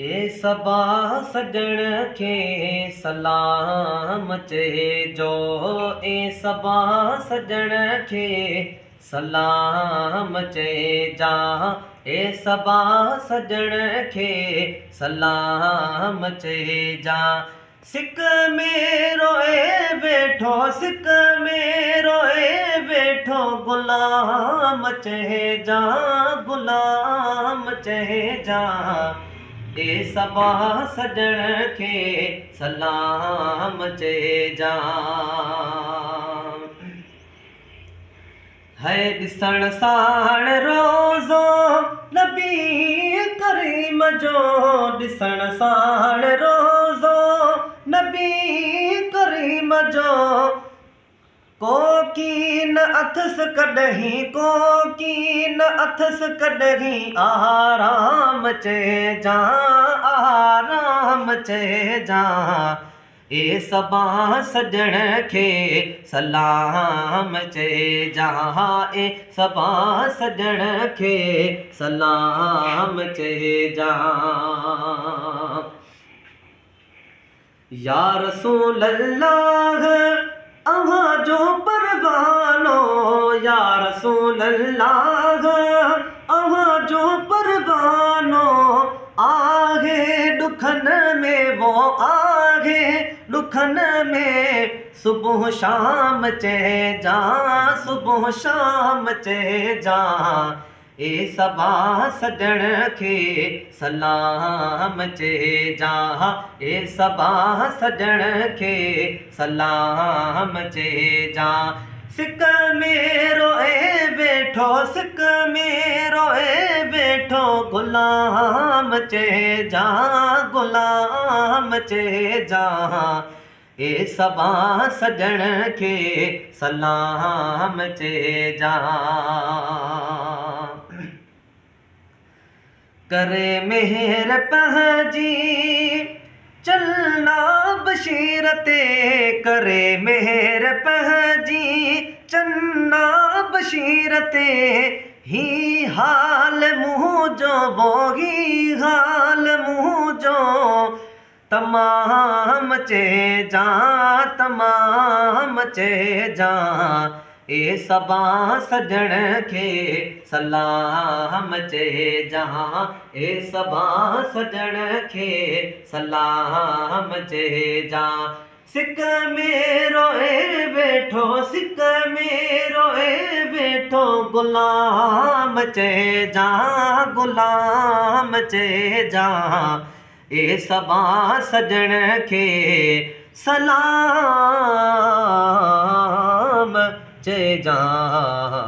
اي صبا سڄڻ کي سلام چئجو، اي صبا سڄڻ کي سلام چئجان، اي صبا سڄڻ کي سلام چئجان. سڪ ۾ روئي ويٺو، سڪ ۾ روئي ويٺو، غلام چئجان، غلام چئجان. اي صبا سڄڻ کي سلام چئجان. هي ڏسڻ ساڻ روزو نبي ڪريم جو، ڏسڻ ساڻ روزو نبي ڪريم جو، ڪو ڪين اٿس ڪڏهن، ڪو ڪين اٿس ڪڏهن آرام چئجان، آرام چئجان. اي صبا سڄڻ کي سلام چئجان، اي صبا سڄڻ کي سلام چئجان. يا رسول الله اوهان جو پروانو، يا رسول الله اوهان جو پروانو، آهي ڏکن ۾ وو، آهي ڏکن ۾ صبح شام چئجان، صبح شام چئجان. اي صبا سڄڻ کي سلام چئجان، اي صبا سڄڻ کي سلام چئجان. سڪ ۾ روئي ويٺو، سڪ ۾ روئي ويٺو، غلام چئجان، غلام چئجان. اي صبا سڄڻ کي سلام چئجان. ڪري مهر پنهنجي چنا بشير تي، ڪري مهر پنهنجي چنا بشير تي، هي حال منهنجو وو، هي حال منهنجو تمام چئجان، تمام چئجان. اي صبا سڄڻ کي سلام چئجان، اي صبا سڄڻ کي سلام چئجان. سڪ ۾ روئي ويٺو، سڪ ۾ روئي ويٺو، غلام چئجان، غلام چئجان. اي صبا سڄڻ کي سلام چئجان.